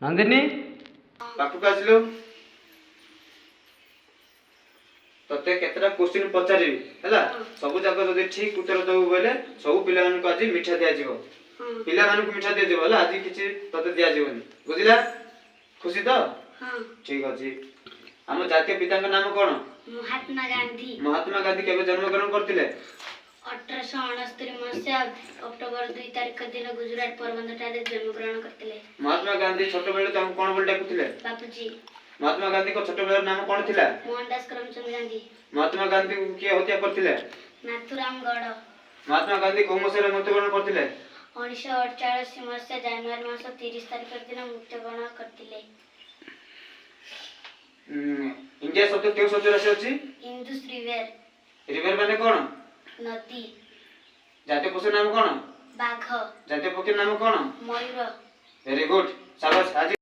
ନନ୍ଦିନୀ, ପାଖକୁ ଆସିଲୁ। ତତେ କେତେଟା କୋଶ୍ଚିନ୍ ପଚାରିବି, ହେଲା? ସବୁ ଯାକ ଯଦି ଠିକ ଉତ୍ତର ଦବୁ ବୋଇଲେ ସବୁ ପିଲାମାନଙ୍କୁ ଆଜି ମିଠା ଦିଆଯିବ। ପିଲାମାନଙ୍କୁ ମିଠା ଦିଆଯିବ, ହେଲା? ଆଜି କିଛି ତତେ ଦିଆଯିବନି, ବୁଝିଲା? ଖୁସି ତ? ହଁ। ଠିକ ଅଛି। ଆମ ଜାତୀୟ ପିତାଙ୍କ ନାମ କଣ? ମହାତ୍ମା ଗାନ୍ଧୀ। ମହାତ୍ମା ଗାନ୍ଧୀ କେବେ ଜନ୍ମଗ୍ରହଣ କରିଥିଲେ? 1869 ମସିହା ଅକ୍ଟୋବର 2 ତାରିଖ ଦିନ ଗୁଜୁରାଟ ପୋରବନ୍ଦରଠାରେ ଜନ୍ମଗ୍ରହଣ କରିଥିଲେ। ମହାତ୍ମା ଗାନ୍ଧୀ ଛୋଟବେଳେ ତାଙ୍କୁ କଣ ବୋଲି ଡାକୁଥିଲେ? ବାପୁଜୀ। ମହାତ୍ମା ଗାନ୍ଧୀଙ୍କ ଛୋଟବେଳର ନାମ କଣ ଥିଲା? ମୋହନଦାସ କରମଚନ୍ଦ ଗାନ୍ଧୀ। ମହାତ୍ମା ଗାନ୍ଧୀଙ୍କୁ କିଏ ହତ୍ୟା କରିଥିଲେ? ନାଥୁରାମ ଗଡ଼। ମହାତ୍ମା ଗାନ୍ଧୀ କୋଉ ମସିହାରେ ମୃତ୍ୟୁବରଣ କରିଥିଲେ? 1948 ମସିହା ଜାନୁଆରୀ ମାସ 30 ତାରିଖ ଦିନ ମୃତ୍ୟୁବରଣ କରିଥିଲେ। ଇଣ୍ଡିଆ ଶବ୍ଦ କେଉଁ ଶବ୍ଦରୁ ଆସିଅଛି? ଇନ୍ଦୁସ୍ ରିଭର। ରିଭର ମାନେ କଣ? ନଦୀ। ଜାତୀୟ ପଶୁର ନାମ କଣ? ବାଘ। ଜାତୀୟ ପକ୍ଷୀର ନାମ କଣ? ମୟୂର। ଭେରି ଗୁଡ୍, ସାବାସ ଆଜି।